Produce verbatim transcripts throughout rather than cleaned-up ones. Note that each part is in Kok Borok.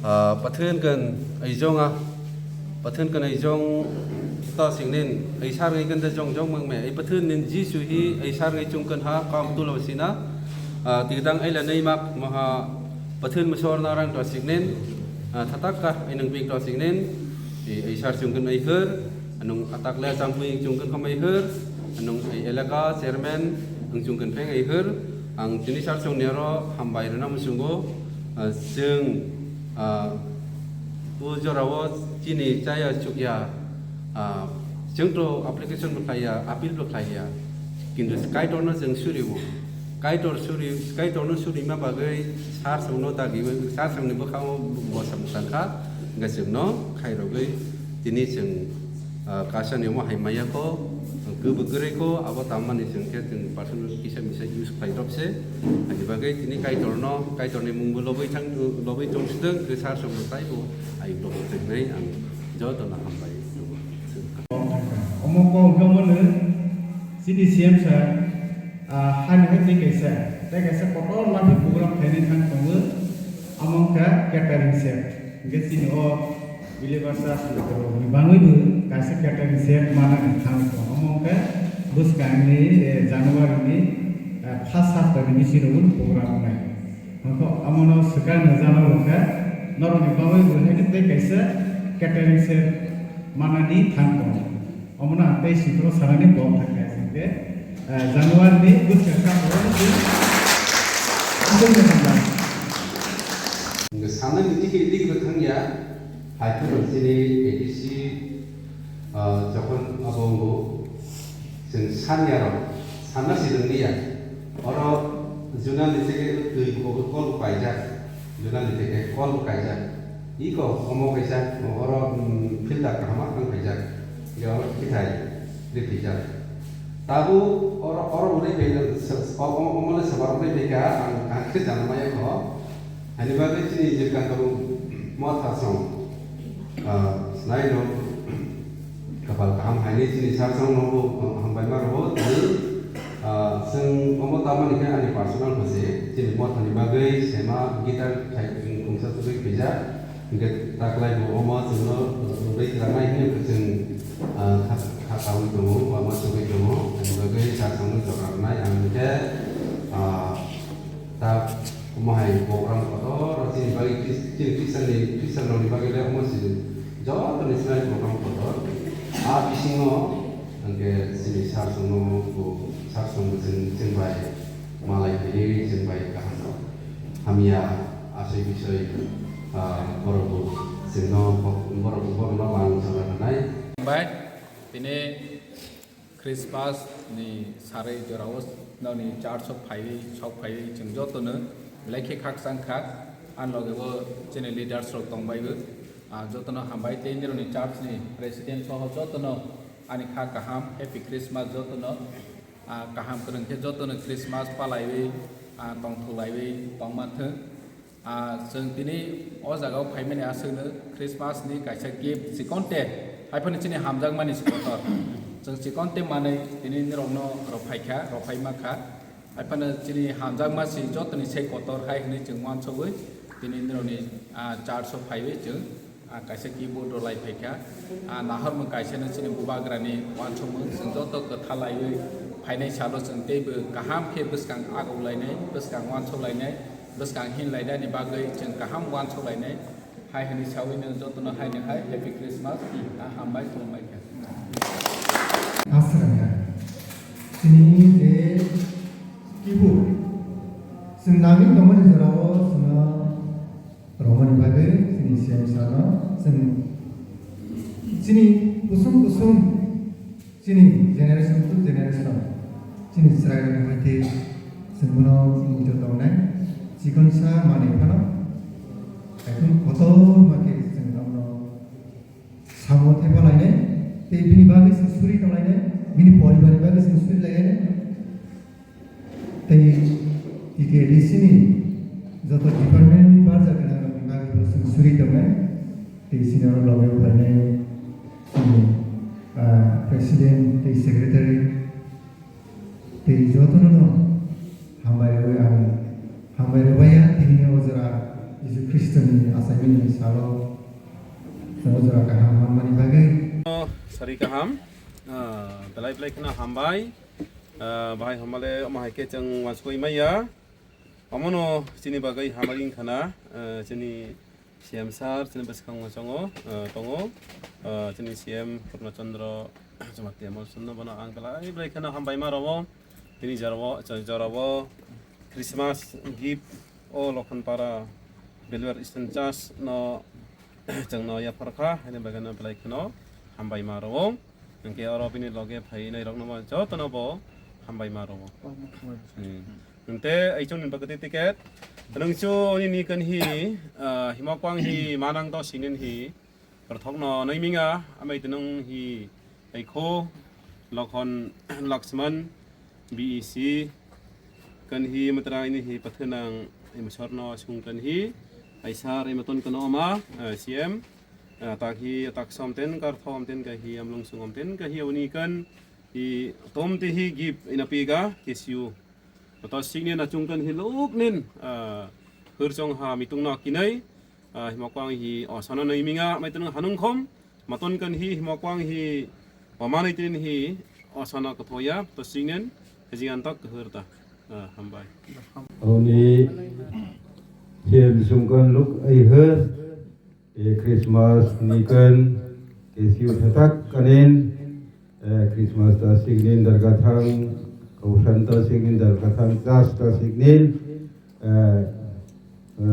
Ah, pathun kan aijong ah, pathun kan aijong ta singnin aisar ngai kan da jong jong mang me. Ai pathun nin Jisu hi aisar ngai chung kan ha kam tu lo sina. Ah, tigdang aila nei mak maha pathun masor narang ta singnin. Ah, thatak ka ai nang ping ta singnin. Ai aisar chung kan ai her. Anung atak le champui chungkun khamai hur, anung ai elaka chairman ang chungkun pheng ai hur, ang chini sar chong nero hambai rwna muchungo, ah, chwng, ah, o jorao chini chaya chukya, ah, chwng to application bo khlaiya, appeal bo khlaiya, kintu Kaitorno chwng suriwo. Kaitor suri, Kaitorno surima bagwi sar chongno dagiwi, sar chongni bwkhango bo samung tangkha, hwnkhe chwngno khairogwi tini chwng, ah, kaisa niyamo hai maya kho, kwbwi kwrwi kho, abo tangmani chwng khe chwng personal kisa misa use khlai rok se. Ani bagwi tini Kaitorno, Kaitorni mungbo lobwi thang, lobwi tong sitwng, khe sar chongno taibo ai blogo thangnai ang jotono hambai rwo. Omo kok hwnkhe omo chini C M sir. Ah, hani hai tei kaisa, tei kaisa kotor lamphi program khainai thang tongo, amo wngkha catering set. Hingke chini o Believer Church ni borok ni bangwi bo kaisa catering set mana ni thang tongo, amo wngkha bwskangni, eh, January ni, eh, first hapta ni bisingo program wngnai. Hwnkhe amono swkang no jana wngkha, norok ni bangwi bo hai tei kaisa catering set mana ni thang tongo. Omono ang tei sitro sanani kok thangkha, hingke, eh, January ni bwskang saphuru chwng aswk no hambai. Hingke sanani tiki tiki bo thangya, hai phano chini A D C, eh, jokhon abo wngbo, chwng sanya rok sanna si rwngya, oro juna ni twi kol bo paijak. Juna ni teke kol bo kaijak. Iko omo kaisa oro, mm, filter kaham ang kaijak. Iko oro kithai ri phaijak. Tabu oro, oro uri phaijak, o, o, omo le sabar uri phaika ang, ang khe jana maya kho. Ani bagwi chini je kanto motha song, ah, snai no kapal kaham haini chini sar song no bo hambai ma rwo tini. Tamoni khe ani personal khusi, chini mothani bagwi sema guitar khai khungsa tubui khaijak. Hwnkhe taklai bo omo chwngno rwgwi twlangnai hwnwi chwng, ah, kha, kha kaui tongo, wama chugui tongo. Ani bagwi chakhamwi jora rwnai ang hwnkhe, ah, ta omo hai program kotor chini bagwi Chris-, chini Christian ni, Christian rokni bagwi le omo se jotoni sinai program kotor. A bisingo hwnkhe chini sir chwngno bo, sir chwngno chwng, chwng bai malai phaiwi chwng bai kaham rok hamya asoi bisoi, ah, borok bo chwngno bo-, borok bo borokno mang chana rwnai. Bai, tini Christmas ni sarwi jorao noni church o phaiwi, sok phaiwi chwng jotono belai khe khakchang kha. Ani loge bo chini leaders rok tong bai bo. Ah, jotono hambai tei nirokni church ni president soho jotono ani kha kaham, Happy Christmas jotono. Ah, kaham kwrwng khe jotono Christmas palaiwi, ah, tongthok laiwi tongma thwng. Ah, chwng tini o jagao phaimani aswkno Christmas ni kaisa gift chikon te, haiphano chini hamjakmani se kotor. Chwng chikon te manwi tini nirokno rw phaikha, rw phaima kha. Haiphano chini hamjakma se jotoni se kotor hai hwnwi chwng uansugwi tini nirokni, ah, church o phaiwi chwng, ah, kaisa keyboard rw lai phaikha. Ah, nahormung kaisano chini bubagrani uansukmung chwng joto kwtha laiwi phainai salo chwng teibo kaham khe bwskang agok lainai, bwskang uansuk lainai. Bwskang hin lainani bagwi chwng kaham uansuk lainai. Hai hwnwi saui nwng jotono haino hai Happy Christmas, ah, hambai khulumbai kha. Aswrwngkha. Chini je kibu, chwng nangwi tongmani jorao chwngno romani bagwi chini C M sano chwng chini kusum kusum Chini generation to generation, chini chwrairokni baitwi chwng bono muitu tongnai, chikonsa manwi phano, ekhon kotorma khe chwng bono samung thepalainai, tei bini bagwi chwng suri tonglainai, bini poribarni bagwi chwng suri lainai. Tei T T A D C ni joto department barjak gwnangrokni bagwi bo chwng suri tongnai. Tei chini oro logi phainai chini, ah, president tei secretary tei jotono no hambai rwui ang hambai rwbaiya tini o jora Jisu Khristoni achaimani salo chwng o jora kaham manmani bagwi. Sari kaham, ah, belai belai kheno hambai. Ah, bahai hamale omo hai khe chwng uansukgwi maya. Omono chini bagwi hamari wngkha na, ah, chini C M sir, chini bwskango chongo, ah, tongo, ah, chini C M Purno Chandra Jamatia Molson no bono ang belai belai kheno hambai ma rwo. Tini jorao, jorao Christmas gift o Lokhonpara Belwar Eastern Church no chwngno yaphar kha, haini bagwi no belai kheno hambai ma rwo. Hwnkhe oro bini loge phainai rokno bo jotono bo hambai ma rwo. Hmm. Hwnkhe aichukni bagwi ticket. Nwngchu nini kanhi, ah, himo kwang hi manang to sinin hi. Rwthokno naiminga, amai twnung hi, Aikho, Lokhon, Laxman, B E C, kanhi, Matra ini hi, Pathenang, Imsorno, Sung kanhi, Aisar, Imaton kano ama, eh, C M, eh, tak hi, tak som ten, kar thom ten, ka hi, amlung sungom ten, ka hi, uni kan, hi, tom te hi, gip, ina piga, K C U. Kotor sikni na chungkan hi luknin, ah, hwrchong ha mitungno kinai, ah, himo kwang hi osano naiminga, mai twnung hanung khom, maton kan hi himo kwang hi omanai tin hi osano kothoya, to siknin, hajing antok hwr ta, ah, hambai. Oni jem chungkan luk ai hwr, E Christmas ni kan, K C U thatak kanin, e Christmas ta siknin dargathang, kausan ta siknin dargathang, chas ta siknin, e, e,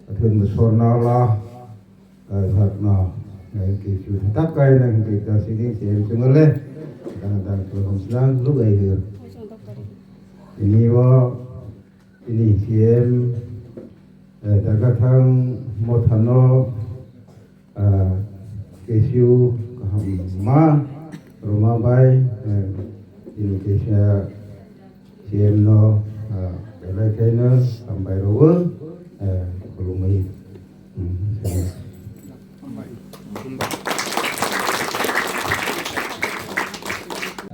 athun sorna la, e, sakna, e, K C U thatak kainang, K C U ta siknin, C M chungale, dang dang, program silang, lugai hir. Ini wo, Ini C M, eh, Dagathang Mothano, ah, K C U kaham ma rwma bai, eh, ini kaisa C M no, ah, belai khaino hambai rwo, eh, khulumwi. Hmm,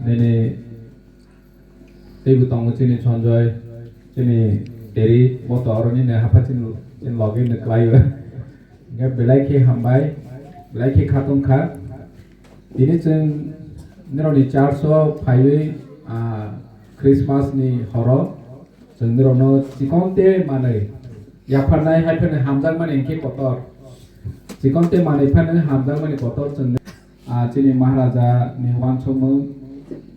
nini Teibo tongo chini Sanjoy, chini Teri, bo to aro nini hapha chini, chini logi ni kwlai o. Hingke belai khe hambai, belai khe khatungkha. Tini chwng nirokni church o phaiwi, ah, Christmas ni horo chwng nirokno chikonte manwi yapharnai hai phano hamjakmani hingke kotor. Chikonte manwi phano hamjakmani kotor chwng, ah, chini Maharaja ni uansukmung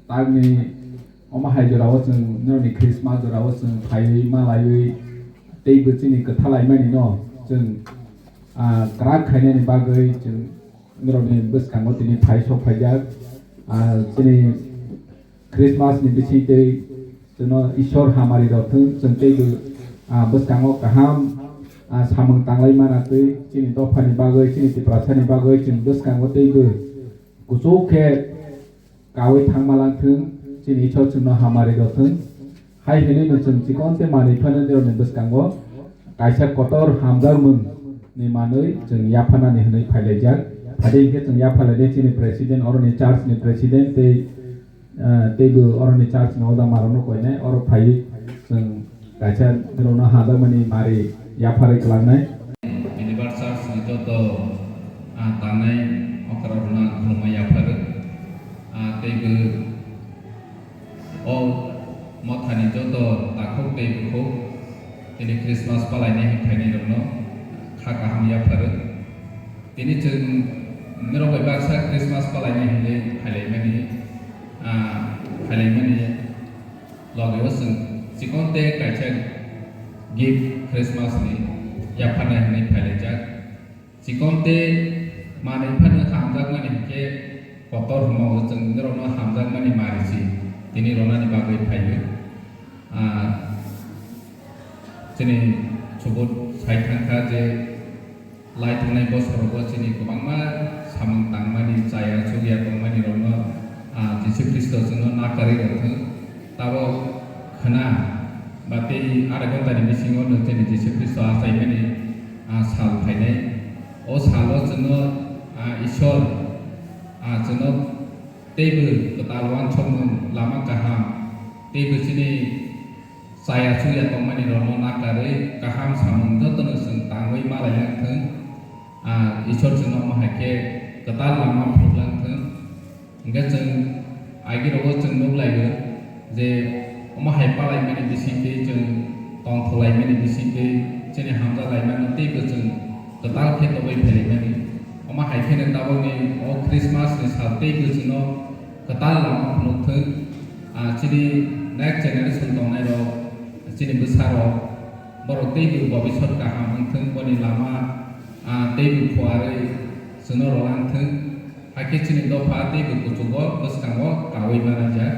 takni omo hai jorao chwng nirokni Christmas jorao chwng phaiwi malaiwi teibo chini kwthalaimani no chwng, ah, kwrak khainani bagwi chwng nirokni bwskango tini phai sok phaijak. Ah, chini Christmas ni bisingtwi chwngno Ishwar hamari rok thung, chwng teibo, ah, bwskango kaham, ah, samung tanglai manatwi chini dophani bagwi, chini Tiprasani bagwi chwng bwskango teibo kuchuk khe kaui thangma lang thung, chini Ishwar chwngno hamari rok thung. Hai hwnwi no chwng chikonte manwi phano nirokni bwskango kaisa kotor hamjakmung ni manwi chwng yapharnani hwnwi phailaijak. Phadi hwnkhe chwng yapharlainai chini president, oroni church ni president tei, eh, teibo oroni church ni oda marokno koinai oro phaiwi chwng kaisa nirokno hamjakmani mari yapharwi kwlangnai. Believer church ni joto, ah, tanai okra rwna khulumma yapharo. Ah, teibo o mothani joto takhuk tei bukhuk tini Christmas palainai hwn phainai rokno kha kaham yapharo. Tini chwng norok bai baksa Christmas palainai hwnwi phailaimani, ah, phailaimani logio chwng chikonte kaisa gift Christmas ni yapharnai hwnwi phailaijak. Chikonte manwi phano hamjakmani hinkhe kotor hwnmao chwng norokno hamjakmani mari si tini ronani bagwi phaio. Ah, chini subut sai thangkha je lai thangnai bosorogo chini kwbangma samung tangmani, chaya chukya tongmani rokno, ah, Jisu Khristo chwngno nakarwi rwthwng. Tabok khwna ba tei adha ghontani bisingo no chini Jisu Khristo achaimani, ah, sal phainai. O salo chwngno, ah, Ishwar, ah, chwngno teibo kwtal uansukmung lama kaham, teibo chini chaya chukya tongmani rokno nakarwi kaham samung jotono chwng tangwi malai langthwng. Ah, Ishwar chwngno omo hai khe kwtal lama phunuk langthwng. Hingkhe chwng agirogo chwng nuklaio je omo hai palaimani bisingtwi chwng tongtholaimani bisingtwi chini hamjalaimano teibo chwng kwtal khe tobwi phailaimani. Omo hai kheno tabokni o Christmas ni sal teibo chwngno kwtal lama phunukthwng. Ah, chini next generation tongnairok, chini bwsarok, borok teibo bobisot kaham wngthwng, boni lama, ah, teibo phuarwi chwngno rwlangthwng. Hakhe chini dopha teibo kuchugo bwskango kaui manaijak.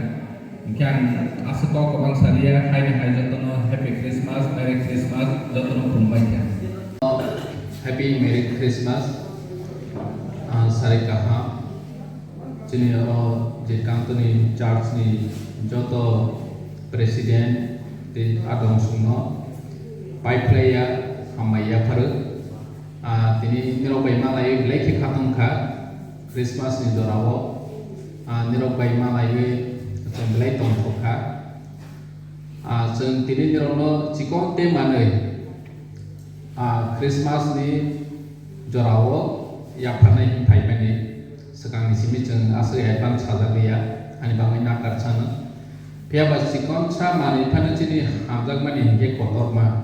Hinkhe ang aswk kok kwbang saliya, haini hai jotono Happy Christmas, Merry Christmas, jotono khulumbaikha. Happy Merry Christmas, ah, sari kaham. Chini oro je Kantoni church ni joto president tei adong songno paiphlaiya, hambai yapharo. Ah, tini nirok bai malaiwi belai khe khatungkha Christmas ni jorao. Ah, nirok bai malaiwi chwng belai tongthokha. Ah, chwng tini nirokno chikon tei manwi, ah, Christmas ni jorao yapharnai hwn phaimani swkangni simi chwng aswk advance sajak liya, ani bagwi nakar sano. Phiya ba chikonsa manwi phano chini hamjakmani hinkhe kotorma.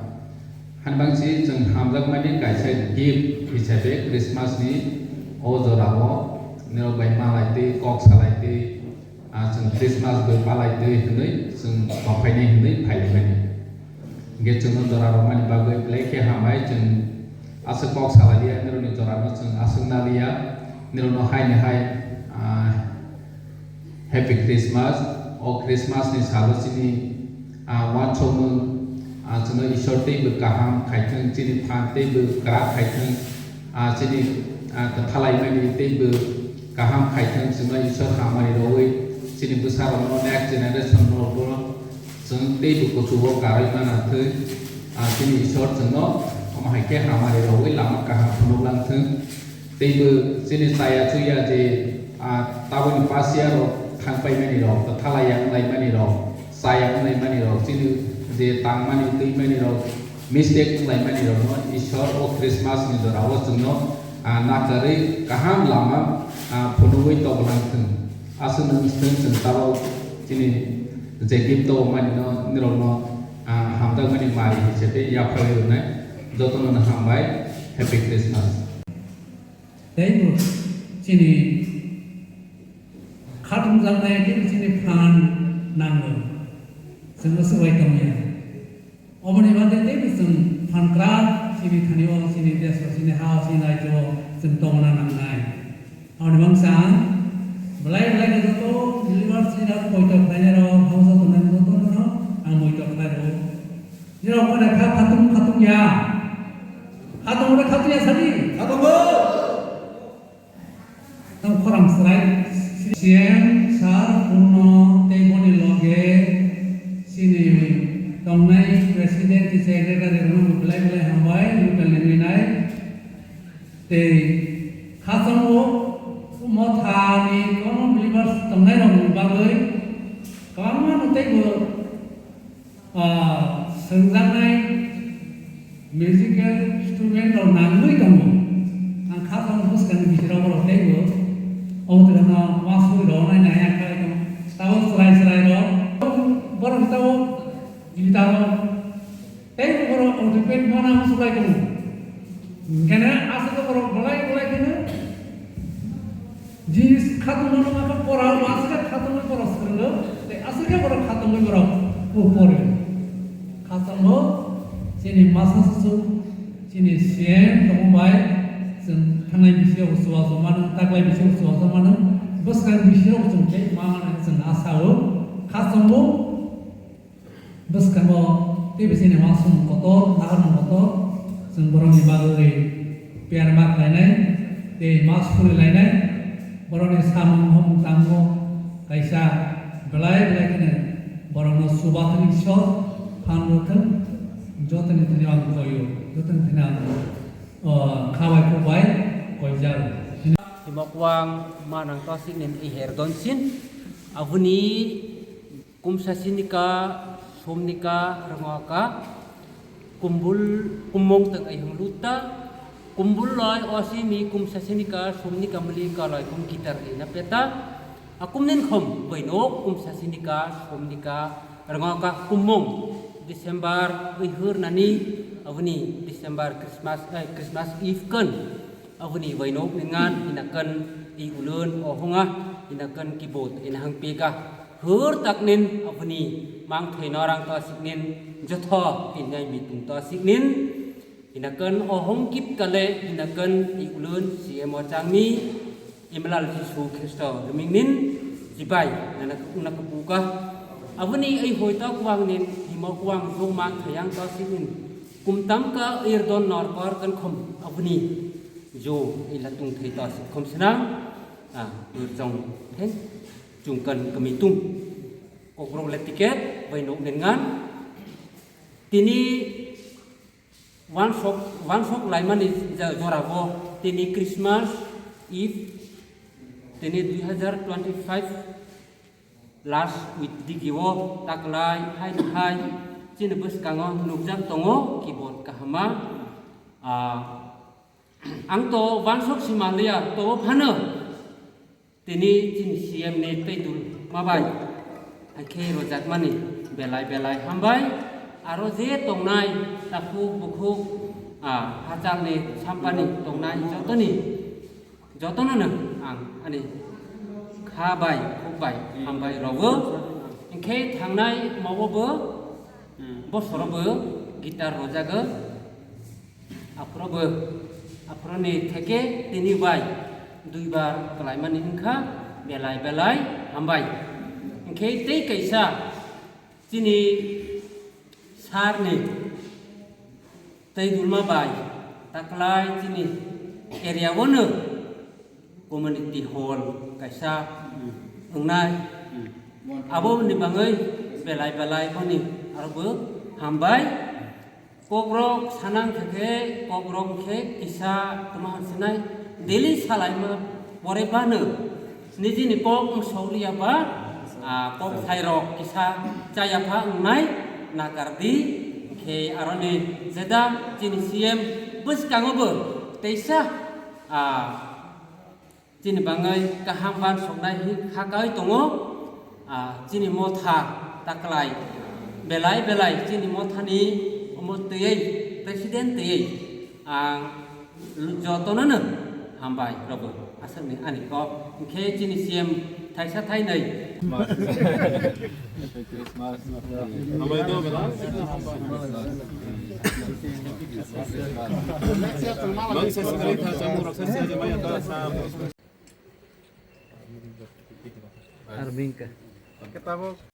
Hani bangsi chwng hamjakmani kaisa gift hisabe Christmas ni o jorao nirok bai malai twi, kok salai twi, ah, chwng Christmas bai palai twi hwnwi chwng tongphainai hwnwi phailaimani. Hinkhe chwngno jora rwmani bagwi belai khe hambai, chwng aswk kok salai liya, nirokni jorano chwng aswk naliya, nirokno haini hai, ah, Happy Christmas. O Christmas ni salo chini, ah, uansukmung, ah, chwngno Ishwar teibo kaham khaithwng, chini phan teibo kwrak khaithwng, ah, chini, ah, kwthalaimani teibo kaham khaithwng, chwngno Ishwar hamari rwui chini bwsarokno, next generation rokno chwng teibo kuchugo karwi manathwng, ah, chini Ishwar chwngno omo hai khe hamari rwui lama kaham phunuk langthwng. Teibo chini chaya chuya je, ah, taboni pasia rok thangpaimani rok, kwthalai yang laimani rok, Chaya wnglaimani rok, chini je tangmani twimani rok, mistake wnglaimani rokno Ishwar o Christmas ni jora o chwngno, ah, nakarwi kaham lama, ah, phunugwi tobwlang thwng. Aswk nung thwng chwng tabok chini je gift tobokmani no nirokno, ah, hamjakmani mari hisabe yapharwi rwnai. Jotono no hambai, Happy Christmas. Teibo chini khatungjaknai teibo chini phan nango. Chwng aswk bai tongya. Oboni bagwi teibo chwng phan kwrak chini thani o, chini desh o, chini ha o, chini rajyo o chwng tongna nangnai. Aboni bangsa ang belai belai khe joto viewers ni rok poito khlainai rok, hausa tongnai joto no ang poito khlai rwo. Nirok khna kha khatung khatung ya. Khatung ore khatung ya sadi. Khatung bo. Tang khorang srai. C M sir Purno tei boni loge chini tongnai president tei secretary rokno belai belai hambai local ni winai. Tei khasongo mothani kwbangma believers tongnai rokni bagwi kwbangma no teibo ah, swngjaknai musical instrument rok nangwi tongo. Ang kha tongo bwskangni bisirok borok teibo obo twino uansugwi rwnai nai ang kha tongo. Tabuk chwrai chwrai rok borok tabuk guitar rok teibo borok obo twino uansugwi tongo. Hingkheno aswk borok belai belai kheno Jinis khatungma no kha pora, aswk khe khatungwi borok swrwngo, tei aswk khe borok khatungwi borok po-, pori. Khatungmo chini masa susu, chini C M tongmo bai, chwng thangnai bisi rok chubachu mano, taklai bisi rok chubachu mano, bwskang bisi rok chwng tei ma mano chwng asao, khatungmo Bwskango tei bisini uansukmung kotor, naharmung kotor, chwng borokni bagwi piyar ma khlainai tei ma suri lainai. Borokni samung hamung tangmo kaisa belai belai kheno borokno chubathani Ishwar phan rwthwng, jotoni thani ang koio, jotoni thani ang, o, kha bai kuk bai koijak. Himok wang manang tosik nin i her don sin, aboni Kumsa sinika, somnika, rwngoka, kumbul, kummung twk aihung lutta, kumbul loi osimi kumsa sinika, somnika mili kaloi kum kitar lina peta, akumnin khom baino kumsa sinika, somnika, rwngoka, kummung, December, wihur nani, aboni December, Christmas, eh, Christmas Eve kan. Aboni wainok ningan, hinakan i ulun ohonga, hinakan kibot, inahang peka. Hur taknin aboni mang thoi norang to siknin, jotho, inai mitung to siknin. Hinakan ohong kip kale, hinakan i ulun, C M o changni, Imlal Jisu Khristo, lumingnin, jibai, nana, nana kapuka. Aboni ai hoi to kuangnin, himo kuang jong mang thayang to siknin. Kumtam ka irdon nor kor kan khom, aboni. Jo, ila tung thai ta sik khom sinang. Ah, dur jong theng. Chung kan kami tung. Kokrok le ticket, bai nok nen ngan. Tini wansok, wansok laimani ja-, jora bo. Tini Christmas Eve. Tini dui hazar twenty five last week digi o taklai hai hai. Chini bwskango nukjak tongo keyboard kahama. Ah, Ang to wansok si manliya, to phano. Tini chini C M ni tei dul mabai. Hakhe rojakmani belai belai hambai. Aro je tongnai takhuk bukhuk, ah, hachal ni sampani tongnai jotoni. Jotono no ang ani kha bai, khuk bai, hambai rogo. Hingkhe thangnai mawo bo, bosoro bo guitar rojago. Aphuru bo, aphuru ni theke tini bai dui bar kalaimani wngkha, belai belai hambai. Hingkhe tei kaisa chini sir ni tei dulma bai taklai chini area o no community hall kaisa wngnai. Abo ni bangwi belai belai boni aro bo hambai. Kokrok sanang khe khe, kokrok khe kisa tuma sinai daily salaima pore bano nijini kok wng sokliya ba Ah, kok thai rok kisa chaya pha wngnai nakar di, khe aroni jeda chini C M bwskango bo teisa, ah, chini bangwi kaham ban soknai hi kha kai tongo, ah, chini motha taklai belai belai chini mothani omo twiwi president twiwi ang jotono no hambai rogo aswkni ani kok hwnkhe chini C M thaisa thainwi. Arbingka. Tabuk